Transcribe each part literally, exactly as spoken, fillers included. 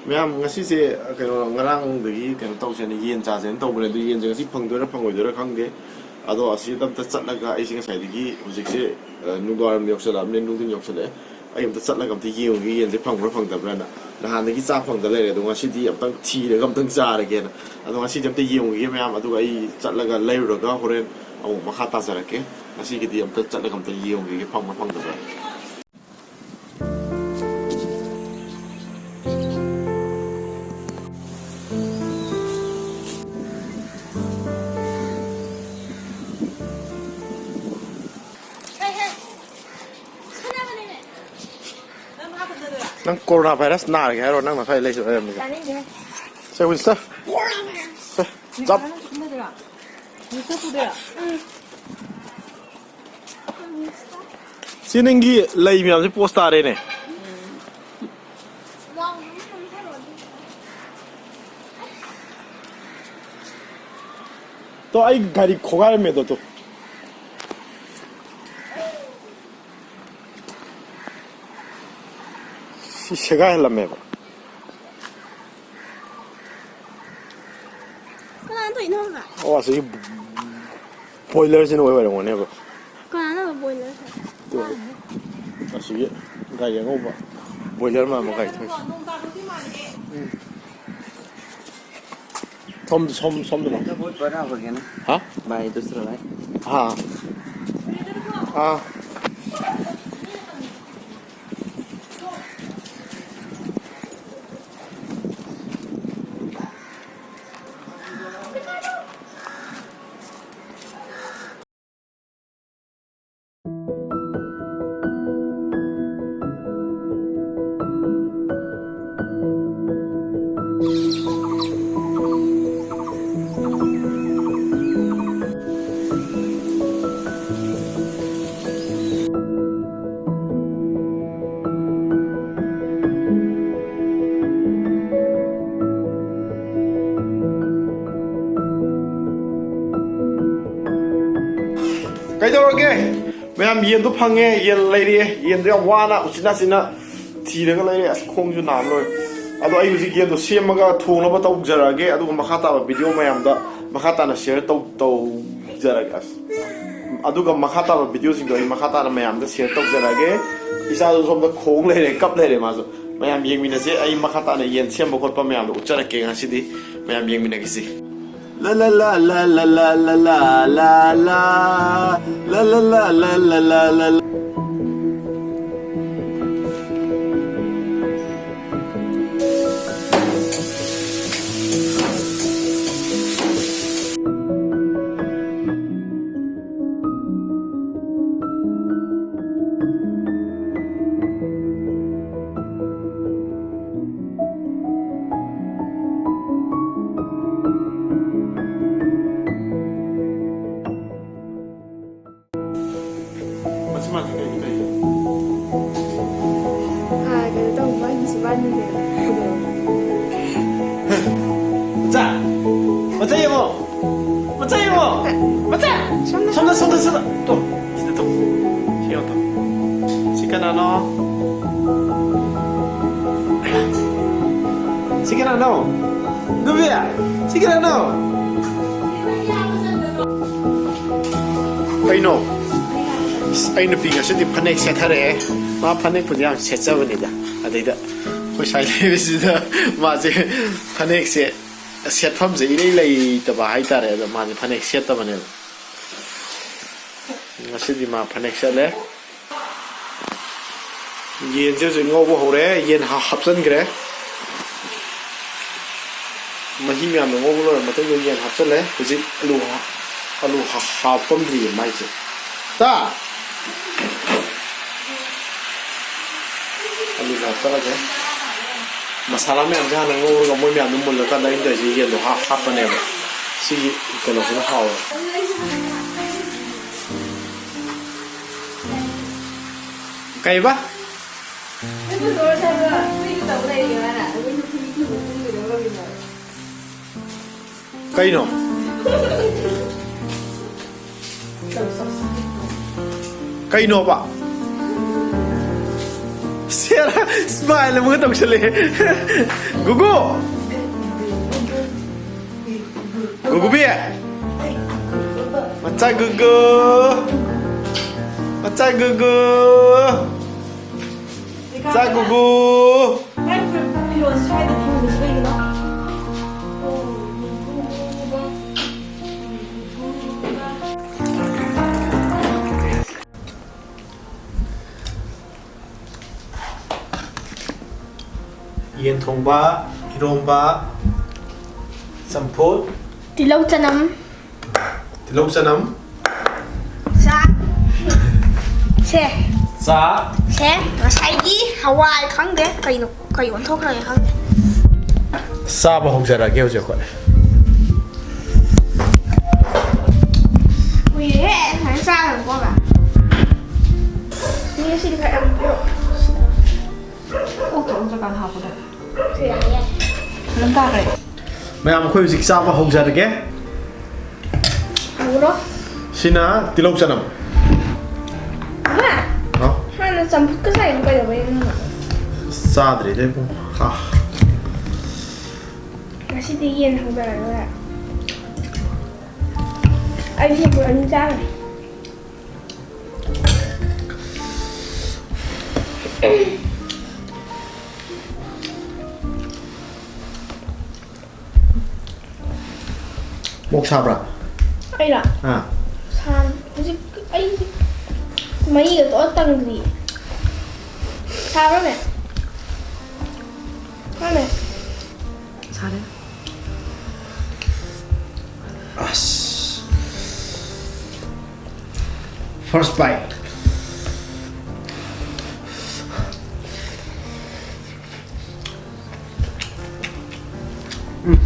ꯃꯌꯥꯝ, ꯉꯁꯤꯁꯦ ꯀꯩꯅꯣ, ꯉꯔꯥꯡꯗꯒꯤ ꯀꯩꯅꯣ ꯇꯧꯁꯦꯅ, ꯌꯦꯟ ꯆꯥꯁꯦꯅ ꯇꯧꯕꯅꯦ꯫ ꯑꯗꯨ ꯌꯦꯟꯁꯦ ꯉꯁꯤ ꯐꯪꯗꯣꯏꯔꯥ ꯐꯪꯉꯣꯏꯗꯣꯏꯔꯥ ꯈꯪꯗꯦ꯫ ꯑꯗꯣ ꯑꯁꯤꯗ ꯑꯝꯇ ꯆꯠꯂꯒ, ꯑꯩꯁꯦ ꯉꯁꯥꯏꯗꯒꯤ, ꯍꯧꯖꯤꯛꯁꯦ, ꯑ, ꯅꯨꯡꯗꯥꯡꯋꯥꯏꯔꯝ ꯌꯧꯁꯜꯂꯛꯑꯕꯅꯤꯅ, ꯅꯨꯡꯊꯤꯟ ꯌꯧꯁꯜꯂꯛꯑꯦ꯫ ꯑꯩ ꯑꯝꯇ ꯆꯠꯂꯒ ꯑꯝꯇ ꯌꯦꯡꯉꯨꯒꯦ, ꯌꯦꯟꯁꯦ ꯐꯪꯕ꯭ꯔꯥ ꯐꯪꯗꯕ꯭ꯔꯥꯅ꯫ ꯅꯍꯥꯟꯗꯒꯤ ꯆꯥ ꯐꯪꯗ ꯂꯩꯔꯦ, ꯑꯗꯣ ꯉꯁꯤꯗꯤ ꯑꯝꯇꯪ ꯊꯤꯔꯒ ꯑꯝꯇꯪ ꯆꯥꯔꯒꯦꯅ꯫ ꯑꯗꯣ ꯉꯁꯤꯗꯤ ꯑꯝꯇ ꯌꯦꯡꯉꯨꯒꯦ ꯃꯌꯥꯝ, ꯑꯗꯨꯒ ꯑꯩ ꯆꯠꯂꯒ ꯂꯩꯔꯨꯔꯒ ꯍꯣꯔꯦꯟ ꯑꯃꯨꯛ ꯃꯈꯥ ꯇꯥꯖꯔꯛꯀꯦ꯫ ꯉꯁꯤꯒꯤꯗꯤ ꯑꯝꯇ ꯆꯠꯂꯒ ꯑꯝꯇ ꯌꯦꯡꯉꯨꯈꯤꯒꯦ, ꯐꯪꯕ꯭ꯔꯥ ꯐꯪꯗꯕ꯭ꯔꯥ꯫ ꯅꯪ ꯀꯣꯔꯣꯅꯥ ꯚꯥꯏꯔꯁ ꯅꯥꯔꯒꯦ ꯍꯥꯏꯔꯣ? ꯅꯪ ꯅꯈꯥꯏ ꯂꯩꯁꯨ ꯂꯩꯔꯝꯃꯤꯁꯦ꯫ ꯇꯥꯅꯤꯡꯗꯦ꯫ ꯁꯦ, ꯋꯤꯟꯁꯇꯔ꯫ ꯁꯦ, ꯖꯝ꯫ ꯅꯤꯀꯥꯅ ꯆꯨꯝꯅꯗ꯭ꯔꯣ? ꯅꯤꯀꯥ ꯄꯨꯗꯣꯏꯔꯣ? ꯁꯤ ꯅꯪꯒꯤ ꯂꯩ ꯃꯌꯥꯝꯁꯦ ꯄꯣꯁ ꯇꯥꯔꯦꯅꯦ꯫ ꯇꯣ, ꯑꯩ ꯒꯥꯔꯤ ꯈꯣꯒꯥꯏꯔꯝꯃꯦꯗꯣ, ꯇꯣ꯫ ꯁꯤ ꯁꯦꯒꯥꯏꯍꯜꯂꯝꯃꯦꯕ꯫ ꯀꯅꯥꯅ ꯇꯧꯔꯤꯅꯣ ꯍꯥꯏꯕ? ꯑꯣ, ꯑꯁꯤꯒꯤ ꯕꯣꯏꯂꯔꯁꯤꯅ ꯑꯣꯏ ꯑꯣꯏꯔꯝꯒꯅꯦꯕ꯫ ꯀꯅꯥꯅꯣ ꯕꯣꯏꯂꯔꯁꯦ? ꯑꯗꯨ ꯑꯁꯤꯒꯤ ꯒꯥꯔꯤ ꯑꯉꯧꯕ, ꯕꯣꯏꯂꯔ ꯃꯥꯟꯕ ꯒꯥꯔꯤ ꯊꯧꯔꯤꯁꯦ꯫ ꯎꯝ꯫ ꯁꯣꯝ, ꯁꯣꯝ, ꯁꯣꯝꯗ ꯂꯥꯎ꯫ तो बहुत बड़ा हो गया ना। हाँ? भाई, दूसरा भाई। हाँ। हाँ। ꯀꯩꯗꯧꯔꯒꯦ? ꯃꯌꯥꯝ, ꯌꯦꯟꯗꯣ ꯐꯪꯉꯦ, ꯌꯦꯟ ꯂꯩꯔꯦ꯫ ꯌꯦꯟꯗꯣ ꯌꯥꯝ ꯋꯥꯅ ꯎꯆꯤꯟ ꯅꯥꯆꯤꯟꯅ ꯊꯤꯔꯒ ꯂꯩꯔꯦ꯫ ꯑꯁ, ꯈꯣꯡꯁꯨ ꯅꯥꯕ ꯂꯣꯏꯔꯦ꯫ ꯑꯗꯣ ꯑꯩ ꯍꯧꯖꯤꯛ ꯌꯦꯟꯗꯣ ꯁꯦꯝꯃꯒ ꯊꯣꯡꯅꯕ ꯇꯧꯖꯔꯛꯑꯒꯦ, ꯑꯗꯨꯒ ꯃꯈꯥ ꯇꯥꯕ ꯚꯤꯗꯤꯑꯣ ꯃꯌꯥꯝꯗ ꯃꯈꯥ ꯇꯥꯅ ꯁꯤꯌꯔ ꯇꯧ ꯇꯧꯖꯔꯛꯑꯒꯦ꯫ ꯑꯁ, ꯑꯗꯨꯒ ꯃꯈꯥ ꯇꯥꯕ ꯚꯤꯗꯤꯑꯣꯁꯤꯡꯗꯣ ꯑꯩ ꯃꯈꯥ ꯇꯥꯅ ꯃꯌꯥꯝꯗ ꯁꯤꯌꯔ ꯇꯧꯖꯔꯛꯑꯒꯦ꯫ ꯏꯆꯥꯁꯨ ꯁꯣꯝꯗ ꯈꯣꯡ ꯂꯩꯔꯦ, ꯀꯞ ꯂꯩꯔꯦ ꯃꯥꯁꯨ꯫ ꯃꯌꯥꯝ ꯌꯦꯡꯃꯤꯟꯅꯁꯦ꯫ ꯑꯩ ꯃꯈꯥ ꯇꯥꯅ ꯌꯦꯟ ꯁꯦꯝꯕ ꯈꯣꯠꯄ ꯃꯌꯥꯝꯗꯣ ꯎꯠꯆꯔꯛꯀꯦ ꯉꯁꯤꯗꯤ꯫ ꯃꯌꯥꯝ ꯌꯦꯡꯃꯤꯟꯅꯈꯤꯁꯤ꯫ ꯂ ꯂ ꯂ ꯂ ꯂ ꯂ ꯂ ꯂ ꯂ ꯂ ꯂ ꯂ ꯂ ꯂ ꯂ ꯂ ꯂ ꯂ꯫ ꯃꯁꯤ ꯃꯥꯁꯤ ꯀꯩ ꯀꯩ? ꯀꯩꯅꯣ ꯇꯧꯕ ꯃꯥꯒꯤꯁꯨ ꯋꯥꯅꯤꯗꯅ꯫ ꯃꯆꯥ! ꯃꯆꯥ ꯌꯦꯡꯉꯣ! ꯃꯆꯥ ꯌꯦꯡꯉꯣ! ꯃꯆꯥ! ꯁꯣꯝꯗ꯫ ꯁꯣꯝꯗ, ꯁꯣꯝꯗ, ꯁꯣꯝꯗ! ꯇꯣ, ꯁꯤꯗ ꯇꯣ꯫ ꯁꯤ ꯌꯦꯡꯉꯣ ꯇꯣ꯫ ꯁꯤ ꯀꯅꯥꯅꯣ? ꯑꯌꯥ꯫ ꯁꯤ ꯀꯅꯥꯅꯣ? ꯅꯨꯄꯤ! ꯁꯤ ꯀꯅꯥꯅꯣ? ꯀꯩꯅꯣ? ꯑꯁ, ꯑꯩ ꯅꯨꯄꯤ ꯉꯁꯤꯗꯤ ꯐꯅꯦꯛ ꯁꯦꯠꯊꯔꯛꯑꯦ꯫ ꯃꯥ ꯐꯅꯦꯛꯄꯨꯗꯤ ꯌꯥꯝ ꯁꯦꯠꯆꯕꯅꯤꯗ꯫ ꯑꯗꯩꯗ ꯑꯩꯈꯣꯏ ꯁ꯭ꯋꯥꯏ ꯂꯩꯕꯁꯤꯗ ꯃꯥꯁꯦ ꯐꯅꯦꯛꯁꯦ ꯁꯦꯠꯐꯝꯁꯦ ꯏꯔꯩ ꯂꯩꯇꯕ ꯍꯥꯏꯇꯥꯔꯦ꯫ ꯑꯗꯣ ꯃꯥꯁꯦ ꯐꯅꯦꯛ ꯁꯦꯠꯇꯕꯅꯦꯕ꯫ ꯉꯁꯤꯗꯤ ꯃꯥ ꯐꯅꯦꯛ ꯁꯦꯠꯂꯦ꯫ ꯌꯦꯟꯁꯦ ꯍꯧꯖꯤꯛ ꯉꯧꯕ ꯍꯧꯔꯦ꯫ ꯌꯦꯟ ꯍꯥ-, ꯍꯥꯞꯆꯤꯟꯈ꯭ꯔꯦ꯫ ꯃꯍꯤ ꯃꯌꯥꯝꯗꯣ ꯉꯧꯕ ꯂꯣꯏꯔ ꯃꯇꯨꯡꯗ ꯌꯦꯟ ꯍꯥꯞꯆꯤꯜꯂꯦ꯫ ꯍꯧꯖꯤꯛ ꯑꯂꯨ ꯍꯥ-, ꯑꯂꯨ ꯍꯥ-, ꯍꯥꯞꯄꯝꯗ꯭ꯔꯤꯌꯦ ꯃꯥꯏꯁꯦ꯫ ꯇꯥ! ꯑꯂꯨꯁꯦ ꯍꯥꯞꯆꯤꯜꯂꯒꯦ꯫ ꯃꯁꯥꯂꯥ ꯃꯌꯥꯝꯁꯦ ꯍꯥꯟꯅ ꯉꯧꯔꯒ ꯃꯣꯏ ꯃꯌꯥꯝꯗꯣ ꯃꯨꯜꯂꯀꯥꯟꯗ ꯑꯩꯅ ꯇꯧꯔꯤꯁꯦ ꯌꯦꯟꯗꯣ ꯍꯥꯞ-, ꯍꯥꯞꯄꯅꯦꯕ꯫ ꯁꯤꯒꯤ ꯀꯩꯅꯣꯁꯤꯅ ꯍꯥꯎꯋꯦꯕ꯫ ꯀꯩꯕ? ꯀꯩꯅꯣ? ꯀꯩꯅꯣꯕ? ꯁꯦꯔꯥ, ꯁ꯭ꯃꯥꯏꯜ ꯑꯃꯒ ꯇꯧꯁꯜꯂꯛꯑꯦ꯫ ꯒꯨꯒꯨ! ꯒꯨꯒꯨꯕꯤ! ꯃꯆꯥ ꯒꯨꯒꯨ! ꯃꯆꯥ ꯒꯨꯒꯨ! ꯃꯆꯥ ꯒꯨꯒꯨ! ꯅꯪ ꯐꯤꯔꯣꯜ ꯁ꯭ꯋꯥꯏꯗ ꯊꯝꯃꯤꯁꯤ ꯀꯩꯒꯤꯅꯣ? ꯌꯦꯟ ꯊꯣꯡꯕ, ꯏꯔꯣꯝꯕ, ꯆꯝꯐꯨꯠ, ꯇꯤꯜꯍꯧ ꯆꯅꯝ, ꯇꯤꯜꯍꯧ ꯆꯅꯝ, ꯆꯥꯛ꯫ ꯁꯦ꯫ ꯆꯥꯛ꯫ ꯁꯦ꯫ ꯉꯁꯥꯏꯒꯤ ꯍꯋꯥꯏ ꯈꯪꯗꯦ ꯀꯩꯅꯣ, ꯀꯩ ꯑꯣꯟꯊꯣꯛꯈ꯭ꯔꯒꯦ ꯈꯪꯗꯦ꯫ ꯆꯥꯕ ꯍꯧꯖꯔꯒꯦ ꯍꯧꯖꯤꯛ ꯑꯩꯈꯣꯏ꯫ ꯀꯨꯏꯔꯦꯍꯦ ꯁꯨꯃꯥꯏꯅ ꯆꯥꯗꯕꯀꯣ ꯕꯥ꯫ ꯁꯤ ꯉꯁꯤꯗꯤ ꯈꯔ ꯌꯥꯝ ꯄꯤꯔꯛꯑꯣ꯫ ꯑꯣꯛꯇꯣ ꯑꯃꯨꯛ ꯆꯠꯀꯥꯟꯗ ꯍꯥꯞꯄꯗ꯫ ꯁꯤ ꯌꯥꯔꯦ, ꯌꯥꯔꯦ꯫ ꯑꯗꯨꯝ ꯇꯥꯈ꯭ꯔꯦ꯫ ꯃꯌꯥꯝ ꯑꯩꯈꯣꯏ ꯍꯧꯖꯤꯛ ꯆꯥꯕ ꯍꯧꯖꯔꯒꯦ꯫ ꯍꯧꯔꯣ꯫ ꯁꯤꯅ ꯇꯤꯜꯍꯧ ꯆꯅꯝ꯫ ꯕꯥ, ꯍꯥꯎ꯫ ꯍꯥꯟꯅ ꯆꯝꯐꯨꯠꯀ ꯆꯥꯏꯗꯣ ꯀꯩꯗꯧꯕꯩꯅꯣ ꯅꯪꯅ? ꯆꯥꯗ꯭ꯔꯤꯗ ꯏꯕꯨꯡ꯫ ꯑꯥ꯫ ꯉꯁꯤꯗꯤ ꯌꯦꯟ ꯍꯧꯖꯔꯒ ꯑꯩ ꯆꯝꯐꯨꯠ ꯑꯅꯤ ꯆꯥꯒ꯭ꯔꯦ꯫ ꯃꯣꯛ ꯁꯥꯕ꯭ꯔꯥ? ꯑꯩꯔꯣ? ꯑꯥ꯫ ꯁꯥ-, ꯍꯧꯖꯤꯛ ꯑꯩ ꯃꯩꯒ ꯇꯣꯛꯑ ꯇꯪꯗ꯭ꯔꯤꯌꯦ꯫ ꯁꯥꯕ꯭ꯔꯥ, ꯃꯦ? ꯍꯣꯏ, ꯃꯦ꯫ ꯁꯥꯔꯦ꯫ ꯑꯁ꯫ First bite. ꯎꯝ꯫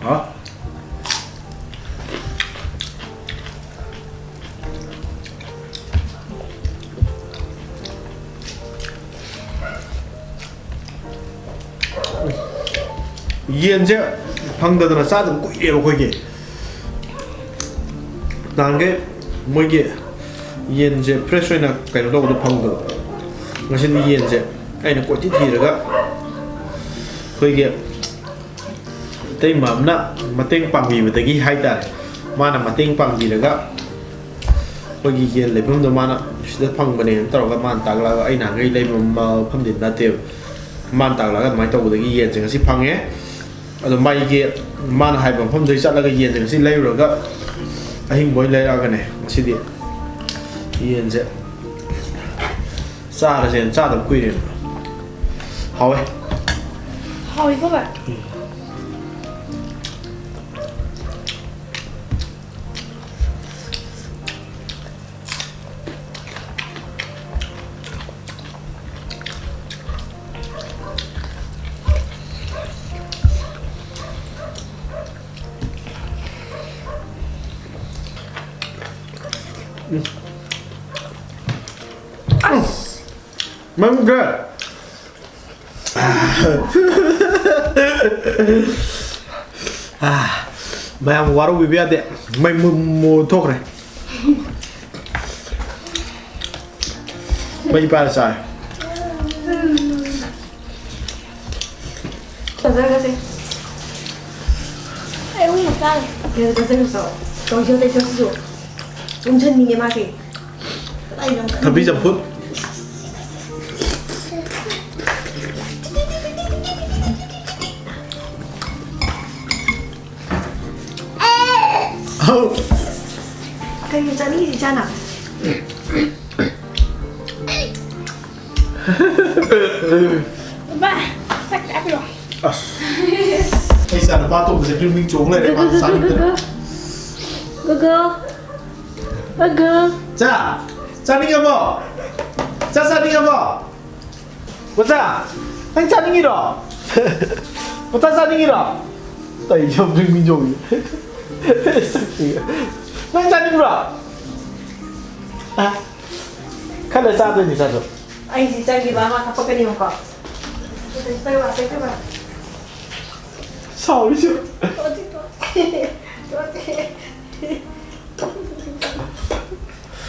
ꯍꯥ? ꯌꯦꯟꯁꯦ ꯐꯪꯗꯗꯅ ꯆꯥꯗꯕ ꯀꯨꯏꯔꯦꯕ ꯑꯩꯈꯣꯏꯒꯤ꯫ ꯅꯍꯥꯟꯈꯩ ꯃꯣꯏꯒꯤ ꯌꯦꯟꯁꯦ ꯐ꯭ꯔꯦꯁ ꯑꯣꯏꯅ ꯀꯩꯅꯣ ꯇꯧꯕꯗꯣ ꯐꯪꯗꯕ꯫ ꯉꯁꯤꯗꯤ ꯌꯦꯟꯁꯦ ꯑꯩꯅ ꯀꯣꯏꯊꯤ ꯊꯤꯔꯒ ꯑꯩꯈꯣꯏꯒꯤ ꯏꯇꯩꯃ ꯑꯃꯅ ꯃꯇꯦꯡ ꯄꯥꯡꯕꯤꯕꯗꯒꯤ ꯍꯥꯏꯇꯥꯔꯦ, ꯃꯥꯅ ꯃꯇꯦꯡ ꯄꯥꯡꯕꯤꯔꯒ ꯑꯩꯈꯣꯏꯒꯤ ꯌꯦꯟ ꯂꯩꯐꯝꯗꯣ ꯃꯥꯅ ꯁꯤꯗ ꯐꯪꯕꯅꯦꯅ ꯇꯧꯔꯒ ꯃꯥꯅ ꯇꯥꯛꯂꯛꯑꯒ, ꯑꯩ ꯅꯍꯥꯟꯈꯩ ꯂꯩꯕ ꯃꯐꯝꯗꯤ ꯅꯠꯇꯦꯕ, ꯃꯥꯅ ꯇꯥꯛꯂꯛꯑꯒ ꯑꯗꯨꯃꯥꯏꯅ ꯇꯧꯕꯗꯒꯤ ꯌꯦꯟꯁꯦ ꯉꯁꯤ ꯐꯪꯉꯦ꯫ ꯑꯗꯣ ꯃꯥꯒꯤ, ꯃꯥꯅ ꯍꯥꯏꯕ ꯃꯐꯝꯗꯒꯤ ꯆꯠꯂꯒ ꯌꯦꯟꯁꯦ ꯉꯁꯤ ꯂꯩꯔꯨꯔꯒ ꯑꯍꯤꯡꯕ ꯑꯣꯏꯅ ꯂꯩꯔꯛꯑꯒꯅꯦ ꯉꯁꯤꯗꯤ ꯌꯦꯟꯁꯦ ꯆꯥꯔꯁꯦꯅ꯫ ꯆꯥꯗꯕ ꯀꯨꯏꯔꯦꯕ꯫ ꯍꯥꯎꯋꯦ꯫ ꯍꯥꯎꯋꯤꯀꯣ ꯚꯥꯏ? ꯃꯝꯒ꯫ ꯃꯌꯥꯝ ꯋꯥꯔꯧꯕꯤꯕ ꯌꯥꯗꯦ꯫ ꯃꯩ ꯃꯨ-, ꯃꯨ-, ꯊꯣꯛꯈ꯭ꯔꯦ꯫ ꯃꯩ ꯄꯥꯏꯔ ꯆꯥꯔꯦ꯫ ꯐꯖꯔꯒꯁꯦ꯫ ꯑꯩ ꯑꯍꯨꯝꯃꯛ ꯆꯥꯔꯦ꯫ ꯀꯩꯅꯣ ꯆꯥꯖꯔꯨꯆꯣ꯫ ꯀꯥꯡꯁꯣꯏ ꯇꯩꯊꯣꯛꯁꯤꯁꯨ꯫ ꯎꯝꯖꯟꯅꯤꯡꯉꯦ ꯃꯥꯁꯦ꯫ ꯀꯗꯥꯏꯗꯅꯣ ꯊꯕꯤ ꯆꯝꯐꯨꯠ꯫ ꯑꯧ꯫ ꯀꯩꯅꯣ ꯆꯥꯅꯤꯡꯉꯤꯁꯤ ꯏꯆꯥꯅ? ꯕꯥ, ꯆꯥꯛ ꯆꯥꯕꯤꯔꯣ꯫ ꯑꯁ꯫ ꯑꯩ ꯏꯆꯥ ꯅꯨꯄꯥ ꯑꯇꯣꯝꯕꯁꯦ ꯕ꯭ꯔꯤꯡ ꯕ꯭ꯔꯤꯡ ꯆꯣꯡ ꯂꯩꯔꯦ, ꯃꯥ ꯆꯥꯅꯤꯡꯗꯅ꯫ ꯒꯣꯒꯣ꯫ ꯒꯣꯒꯣ꯫ ꯆꯥ, ꯆꯥꯅꯤꯡꯉꯕꯣ? ꯆꯥ ꯆꯥꯅꯤꯡꯉꯕꯣ? ꯃꯆꯥ, ꯅꯪ ꯆꯥꯅꯤꯡꯉꯤꯔꯣ? ꯃꯆꯥ ꯆꯥꯅꯤꯡꯉꯤꯔꯣ? ꯇꯧꯔꯤꯁꯦ ꯌꯦꯡꯉꯨ, ꯕ꯭ꯔꯤꯡ ꯕ꯭ꯔꯤꯡ ꯆꯣꯡꯉꯤ꯫ ꯅꯪ ꯆꯥꯅꯤꯡꯕ꯭ꯔꯣ? ꯑ? ꯈꯔ ꯂꯩꯔ ꯆꯥꯗꯣꯏꯅꯤ, ꯆꯥꯁꯨ꯫ ꯑꯩꯁꯤ ꯆꯪꯈꯤꯕ ꯑꯃ ꯀꯞꯄꯛꯀꯅꯤꯕꯀꯣ꯫ ꯁꯥꯎꯔꯤꯁꯦ꯫ ꯇꯣꯛꯑꯁꯤ, ꯇꯣꯛꯑꯁꯤ꯫ ꯇꯣꯛꯑꯁꯤ꯫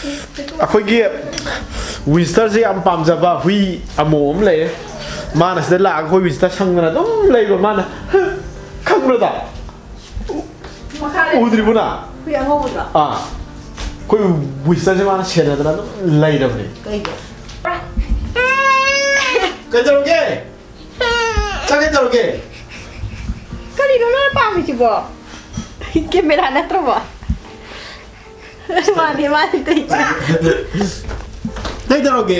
ꯑꯩꯈꯣꯏꯒꯤ ꯋꯤꯟꯁꯇꯔꯁꯦ ꯌꯥꯝ ꯄꯥꯝꯖꯕ ꯍꯨꯏ ꯑꯃꯣꯝ ꯑꯃ ꯂꯩꯔꯦ꯫ ꯃꯥꯅ ꯁꯤꯗ ꯂꯥꯛꯑꯒ ꯑꯩꯈꯣꯏ ꯋꯤꯟꯁꯇꯔ ꯁꯪꯗꯅ ꯑꯗꯨꯝ ꯂꯩꯕ ꯃꯥꯅ꯫ ꯈꯪꯕ꯭ꯔꯣ ꯗꯥ? ꯎꯗ꯭ꯔꯤꯕꯣ ꯅꯪ? ꯍꯨꯏ ꯑꯉꯧꯕꯗꯣ? ꯑꯥ꯫ ꯑꯩꯈꯣꯏ ꯋꯤꯟꯁꯇꯔꯁꯦ ꯃꯥꯅ ꯁꯦꯟꯅꯗꯅ ꯑꯗꯨꯝ ꯂꯩꯔꯕꯅꯦ꯫ ꯀꯩꯒꯤ? ꯀꯩꯗꯧꯔꯒꯦ? ꯆꯥꯛ ꯀꯩꯗꯧꯔꯒꯦ? ꯀꯔꯤꯅꯣ ꯅꯪꯅ ꯄꯥꯝꯃꯤꯁꯤꯕꯣ? ꯀꯦꯃꯦꯔꯥ ꯅꯠꯇ꯭ꯔꯕꯣ? ꯃꯥꯅꯦ, ꯃꯥꯅꯦ, ꯇꯧꯔꯤꯁꯦ꯫ ꯀꯩꯗꯧꯔꯒꯦ?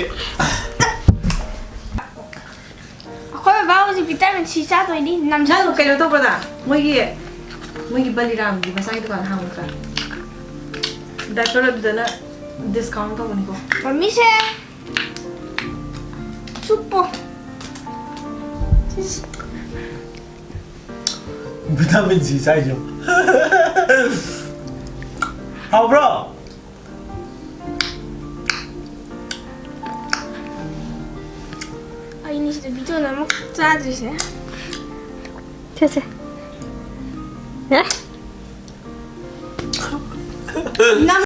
ꯑꯩꯈꯣꯏ ꯕꯕꯥ ꯍꯧꯖꯤꯛ ꯚꯤꯇꯥꯃꯤꯟ ꯁꯤ ꯆꯥꯗꯣꯏꯅꯤ, ꯅꯝꯖꯜꯂꯨ꯫ ꯅꯪ ꯀꯩꯅꯣ ꯇꯧꯕ꯭ꯔꯗ? ꯃꯣꯏꯒꯤ, ꯃꯣꯏꯒꯤ ꯕꯂꯤꯔꯥꯝꯒꯤ ꯃꯆꯥꯒꯤ ꯗꯨꯀꯥꯟ ꯍꯥꯡꯕꯗ ꯗꯥꯏꯄꯔ ꯑꯗꯨꯗꯅ ꯗꯤꯁꯀꯥꯎꯟ ꯇꯧꯕꯅꯤꯀꯣ꯫ ꯃꯝꯃꯤꯁꯦ꯫ ꯆꯨꯞꯄꯣ꯫ ꯚꯤꯇꯥꯃꯤꯟ ꯁꯤ ꯆꯥꯏꯁꯦ꯫ ꯍꯥꯎꯕ꯭ꯔꯣ? ꯑꯩꯅꯤ ꯁꯤꯗ ꯚꯤꯗꯤꯑꯣ ꯑꯃꯨꯛ ꯆꯥꯗ꯭ꯔꯤꯁꯦ꯫ ꯁꯦ, ꯁꯦ꯫ ꯑꯦ?